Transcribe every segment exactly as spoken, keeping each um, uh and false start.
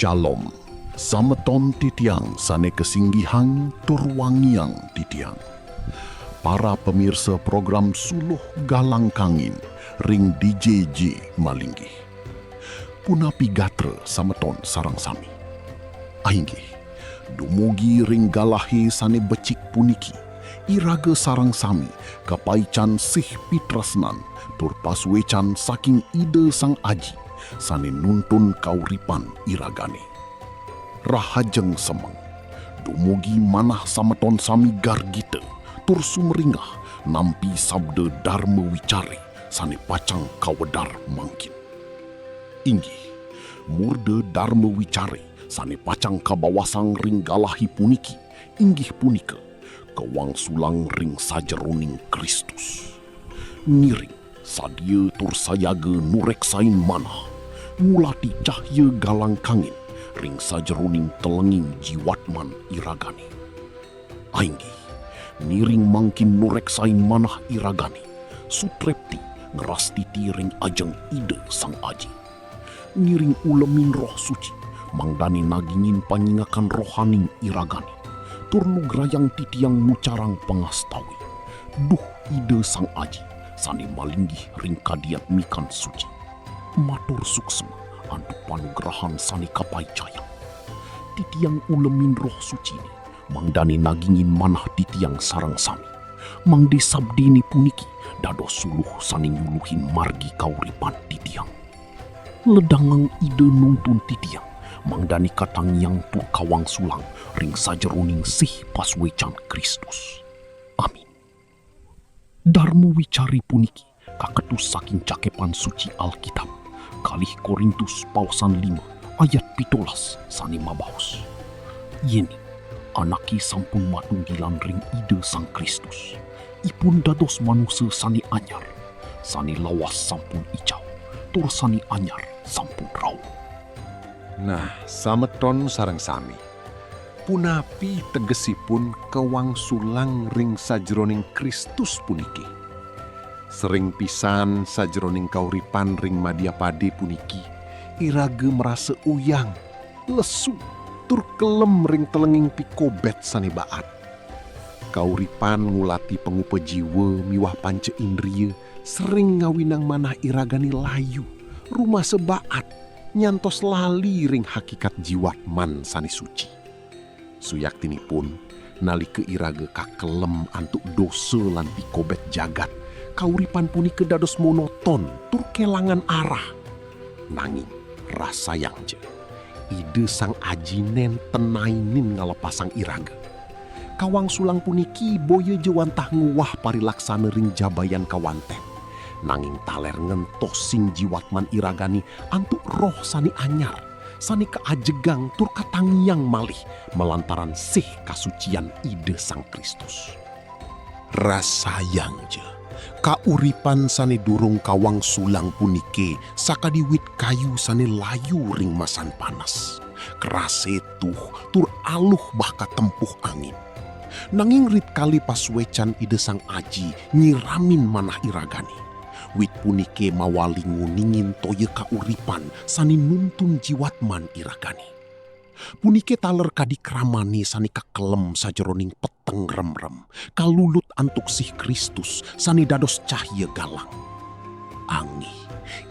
Shalom, sameton titiang sane kasinggihang tur wangiang titiang. Para pamirsa program Suluh Galang Kangin ring D J J malinggih. Punapi gatra sameton sareng sami? Ainggih, dumugi ring galahe sane becik puniki, iraga sareng sami kapaican sih pitresnan tur pasuecan saking Ida Sang Aji sane nuntun kauripan iragane. Rahajeng semeng, dumugi manah sameton sami gargita tur sumringah nampi sabda darma wicare sane pacang kawedar mangkin. Inggih, murda darma wicare sane pacang kabawasang ring galahe puniki inggih punika kawangsulang ring sajeroning Kristus. Ngiring, sadia tur sayaga nureksain manah, ngulati cahya galang kangin ring sajeroning telenging jiwatman iragane. Ainggih, ngiring mangkin nureksain manah iragane, sutrepti ngrastiti ring ajeng Ida Sang Aji. Ngiring ulemin Roh Suci, mangdane nagingin panyingakan rohaning iragane, tur lugrayang titiang ngucarang pangastawi. Duh Ida Sang Aji, sane malinggih ring kadiatmikan suci. Matur suksma antuk panugrahan sane kapaicayang. Titiang ulemin Roh Sucine, mangdane nagingin manah titiang sareng sami. Mangde sabdene puniki dados suluh sane nyuluhin margi kauripan titiang. Ledangang Ida nuntun titiang, mangdane katangiang tur kawangsulang ring sajeroning sih pasuecan Kristus. Amin. Darma wicari puniki kaketus saking cakepan suci Alkitab, kalih Korintus paosan lima ayat pitulas sane mabaos, "Yening anake sampun matunggilan ring Ida Sang Kristus, ipun dados manusa sane anyar, sane lawas sampun ical, tur sane anyar sampun rauh." Nah, sameton sareng sami, punapi tegesipun kawangsulang ring sajeroning Kristus puniki? Sering pisan sajeroning kauripan ring madya pade puniki, iraga marasa uyang, lesu, tur kelem ring telenging pikobet sane baat. Kauripan ngulati pangupa jiwa miwah panca indria sering ngawinang manah iragane layu, rumasa baat, nyantos lali ring hakikat jiwatman sane suci. Suyaktinipun, nalika iraga kakelem antuk dosa lan pikobet jagat, kauripan punika dados monoton tur kelangan arah. Nanging, rasayang ja, Ida Sang Aji nenten nainin ngalepasang iraga. Kawangsulang puniki boya ja wantah nguwah parilaksana ring jabayan kawanten, nanging taler ngentosin jiwatman iragane antuk roh sane anyar, sane kaajegang tur katangiang malih malantaran sih kasucian Ida Sang Kristus. Rasayang ja, kauripan sane durung kawangsulang punike sakadi wit kayu sane layu ring masan panas. Kerase tuh tur aluh bah katempuh angin. Nanging rit kali pasuecan Ida Sang Aji nyiramin manah iragane, wit punike mawali nguningin toya kauripan sane nuntun jiwatman iragane. Punike taler kadi kramane sane kakelem sajeroning peteng remrem, kalulut antuk sih Kristus sane dados cahya galang. Anggih,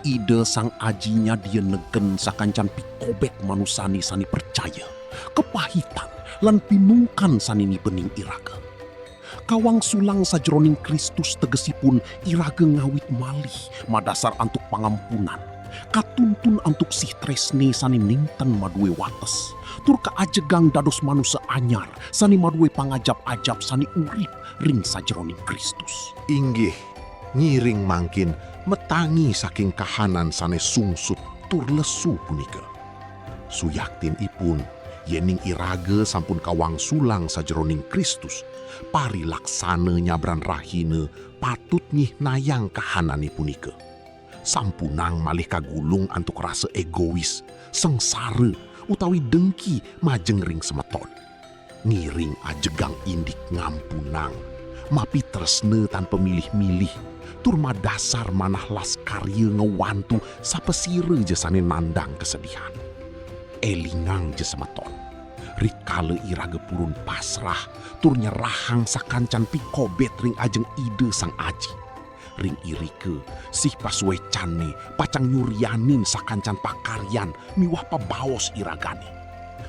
Ida Sang Aji nyadia negen sakancan pikobet manusane sane pracaya, kapahitan, lan pinungkan sane nibenin iraga. Kawangsulang sajeroning Kristus tegesipun iraga ngawit malih madasar antuk pangampunan, katuntun antuk sih tresne sane nenten madue wates, tur kaajegang dados manusa anyar sane madue pangajap-ajap sane urip ring sajeroning Kristus. Inggih, ngiring mangkin matangi saking kahanan sane sungsut tur lesu punika. Suyaktinipun, yening iraga sampun kawangsulang sajeroning Kristus, parilaksana nyabran rahina patut nyihnayang kahanane punika. Sampunang malih kagulung antuk rasa egois, sengsara, utawi dengki majeng ring semeton. Ngiring ajegang indik ngampunang, mapitresna tanpa milih-milih, tur madasar manah las karya ngwantu sapasira ja sane nandang kasedihan. Élingang ja semeton, rikala iraga purun pasrah tur nyerahang sakancan pikobet ring ajeng Ida Sang Aji. Ring irika, sih pasuécané pacang nyurianin sakancan pakaryan miwah pabaos iragané.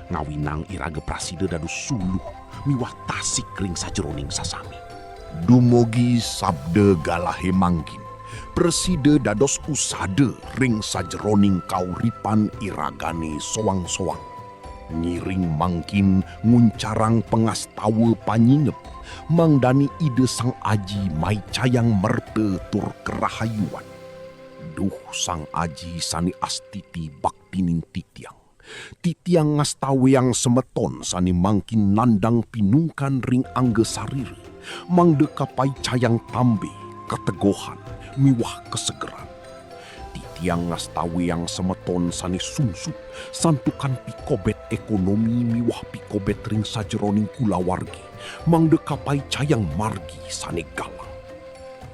Ngawinang iraga prasida dados suluh miwah tasik ring sajeroning sasami. Dumugi sabda galahé mangkin prasida dados usada ring sajeroning kauripan iragané soang-soang. Ngiring mangkin nguncarang pangastawa panyingep, mangdané Ida Sang Aji maicayang merta tur karahayuan. Duh Sang Aji sané astiti baktining titiang, titiang ngastawayang semeton sané mangkin nandang pinungkan ring angga sarira, mangda kapaicayang tambih, kateguhan, miwah kasegeran. Titiang ngastawayang semeton sané sungsut, santukan pikobet ékonomi miwah pikobet ring sajeroning kulawargi, mangda kapaicayang margi sané galang.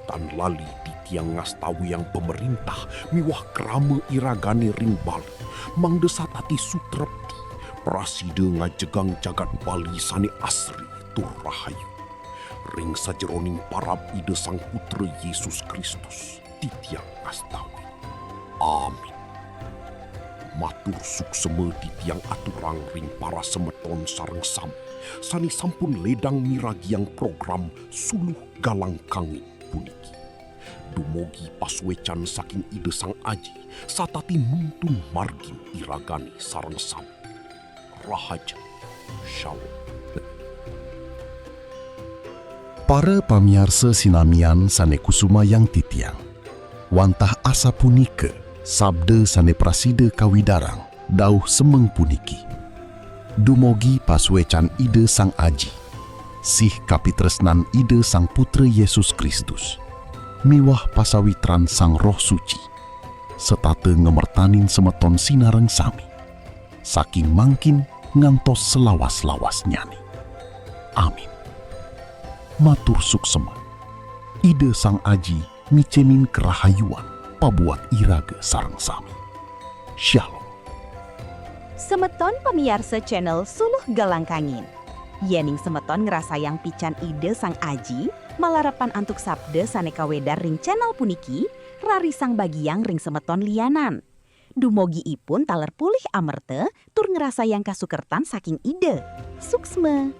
Tan lali titiang ngastawayang pamréntah miwah krama iragané ring Bali, mangda satati sutrepti, prasida ngajegang jagat Bali sané asri tur rahayu. Ring sajeroning parab Ida Sang Putra Yesus Kristus, titiang ngastawi. Amin. Matur suksema titiang aturang ring para semeton sareng sami, sané sampun ledang miragiang program Suluh Galang Kangin puniki. Dumugi pasuécan saking Ida Sang Aji, satati nuntun margin iragané sareng sami. Rahajeng. Shalom. Para pamiarsa sinamian sané kusumayang titiang. Wantah asapunika, sabda sané prasida kawidarang, dauh semeng puniki. Dumugi pasuécan Ida Sang Aji, sih kapitresnan Ida Sang Putra Yesus Kristus, miwah pasawitran Sang Roh Suci, setata ngamertanin semeton sinareng sami, saking mangkin ngantos salawas-lawasnyané. Amin. Matur suksema. Ida Sang Aji micénin karahayuan pabuat iraga sareng sami. Shalom. Semeton pamiarsa channel Suluh Galang Kangin. Yéning semeton ngrasayang pican Ida Sang Aji, malarapan antuk sabda sané kawedar ring channel puniki, rarisang bagiang ring semeton lianan. Dumugi ipun taler polih amerta tur ngrasayang kasukertan saking Ida. Suksma.